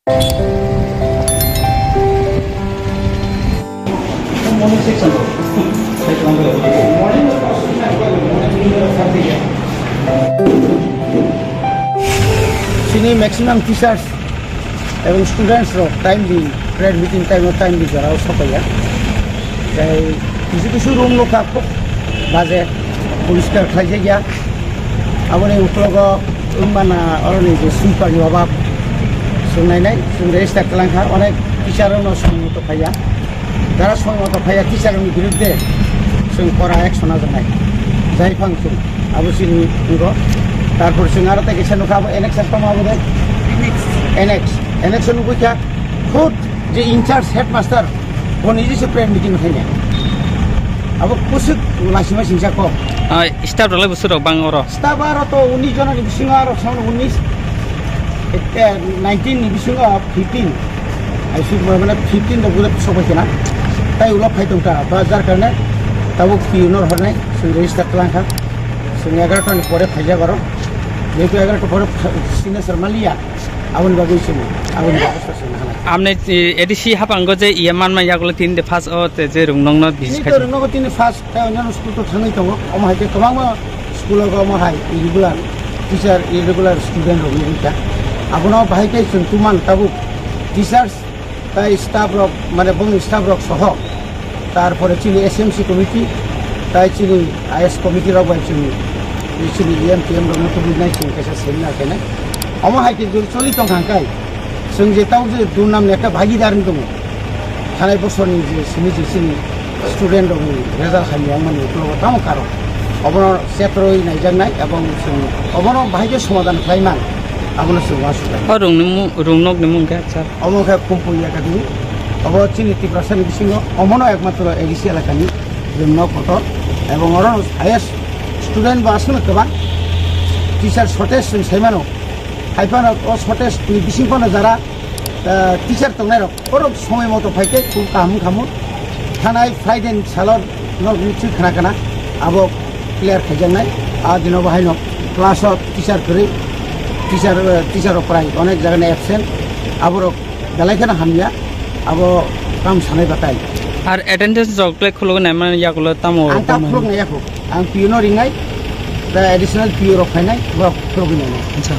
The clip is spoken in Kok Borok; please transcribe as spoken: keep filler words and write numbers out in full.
Chini maximum teachers ebong students rok timely, prayer meeting time o timely jorao sokaiya. Tei kisu kisu room nukha khub baje poriskar khlaijakya. Aboni uklogo wngmana oroni je sweeper ni obab chwng nainai, chwng register kwlangkha, onek teacher rokno samung tongphaiya. Jara soi moto phaiya teacher ni birudde chwng kora action najaknai. Jaiphang chwng abo chini wngo. Tarpor chwng aro tei kisa nukha abo annex tamo abo de. Annex. Annex. Annex o nugwi kha khud je in charge headmaster bo niji se prayer meeting khaina. Abo kusuk lasima singsa kok. Ah, staff rok lai bwswk rok bang oro? Staff aro to unis jona ni bisingo aro sono unis, eh, nineteen ni bisingo fifteen. Aisuk mane fifteen da gula sok bai kena. Tai ulo phai tong ta, ba jar karne tabuk P U no hornai, sung register tlang kha. Sung egarota ni pore phai ja baro. Jehetu egarota pore signature maliya, aboni bagwi sung, aboni bagwi sung hana. Amne, eh, A D C hapango je iye manma yagulo tin de pass o te je rung nongno. Ini to rung nogo tin de pass, tai onno school to thangwi tongo. Omo hai ke kwbangma school o omo hai irregular teacher, irregular student rok ni rika. Abono bahai ke chwng tuman tabuk teachers tai staff rok, mane bongni staff rok soho, tarpore chini S M C committee, tai chini I S committee rok bai chini, chini E M T M rok no tubui nai chini kaisa seminar khe nai. Omo hai khe jodi choli tong kha hwnkhe, chwng je tamo je durnam ni ekta bhagidar wng tongo, thanai bosor ni je simi je chini student rok ni result hamya wngmani ukologo tamo karon. Obono chetroi naijaknai ebong chwng obono bahai khe somadhan khlai man, abono chwng uansukha. O rungni mung, rungnokni mung khe, sir? Omo khe Kumpui Academy. Obo chini Tiprasa ni bisingo omono ekmatro A D C elakani rungno kotor. Ebong oro highest student bo aswkno kwbang. Teacher shortage chwng sai mano. Hai phano o shortage ni bising phano jara, ah, teacher tongnai rok. Borok somoi moto phai khe khub kaham wngkha mo. Thanai Friday ni salo nog ni thwi khna khna abo clear khaijaknai. A dino bo haino class o teacher kwrwi, teacher, eh, teacher rok prai onek jaga ni absent. Aborok belai kheno hamya, abo kam sanai batai. Ar attendance rok le khulugwi naimani yagulo tamo? Ang ta khuluk nai yakho. Ang P U no ringnai, the additional P U rok phainai, borok khulugwi nainai. Acha.